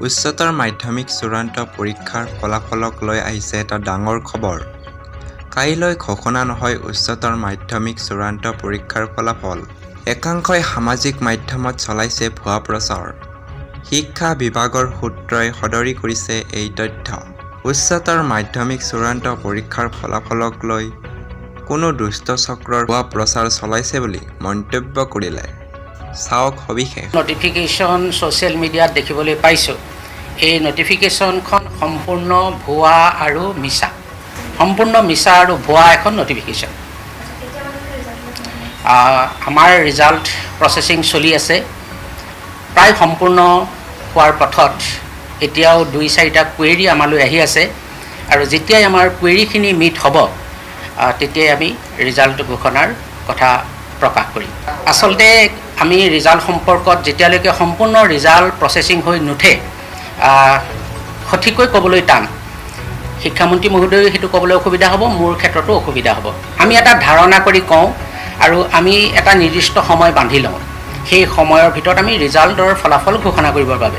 উচ্চতৰ মাধ্যমিক চূড়ান্ত পৰীক্ষাৰ ফলাফলক লৈ আহিছে এটা ডাঙৰ খবৰ। কাইলৈ ঘোষণা নহয় উচ্চতৰ মাধ্যমিক চূড়ান্ত পৰীক্ষাৰ ফলাফল। একাংশই সামাজিক মাধ্যমত চলাইছে ভুৱা প্ৰচাৰ। শিক্ষা বিভাগৰ সূত্ৰই সদৰি কৰিছে এই তথ্য। উচ্চতৰ মাধ্যমিক চূড়ান্ত পৰীক্ষাৰ ফলাফলক লৈ কোনো দুষ্ট চক্ৰৰ ভুৱা প্ৰচাৰ চলাইছে বুলি মন্তব্য কৰিলে। চাওক সবিশেষ। নটিফিকেশ্যন ছ'চিয়েল মিডিয়াত দেখিবলৈ পাইছোঁ। এই নটিফিকেশ্যনখন সম্পূৰ্ণ ভুৱা আৰু মিছা, সম্পূৰ্ণ মিছা আৰু ভুৱা এখন নটিফিকেশ্যন। আমাৰ ৰিজাল্ট প্ৰচেছিং চলি আছে, প্ৰায় সম্পূৰ্ণ হোৱাৰ পথত। এতিয়াও দুই চাৰিটা কুৱেৰী আমালৈ আহি আছে আৰু যেতিয়াই আমাৰ কুৱেৰীখিনি মিট হ'ব, তেতিয়াই আমি ৰিজাল্ট ঘোষণাৰ কথা প্ৰকাশ কৰিম। আচলতে আমি ৰিজাল্ট সম্পৰ্কত যেতিয়ালৈকে সম্পূৰ্ণ ৰিজাল্ট প্ৰচেছিং হৈ নুঠে, সঠিককৈ ক'বলৈ টান। শিক্ষামন্ত্ৰী মহোদয়েও সেইটো ক'বলৈ অসুবিধা হ'ব, মোৰ ক্ষেত্ৰতো অসুবিধা হ'ব। আমি এটা ধাৰণা কৰি কওঁ আৰু আমি এটা নিৰ্দিষ্ট সময় বান্ধি লওঁ, সেই সময়ৰ ভিতৰত আমি ৰিজাল্টৰ ফলাফল ঘোষণা কৰিবৰ বাবে।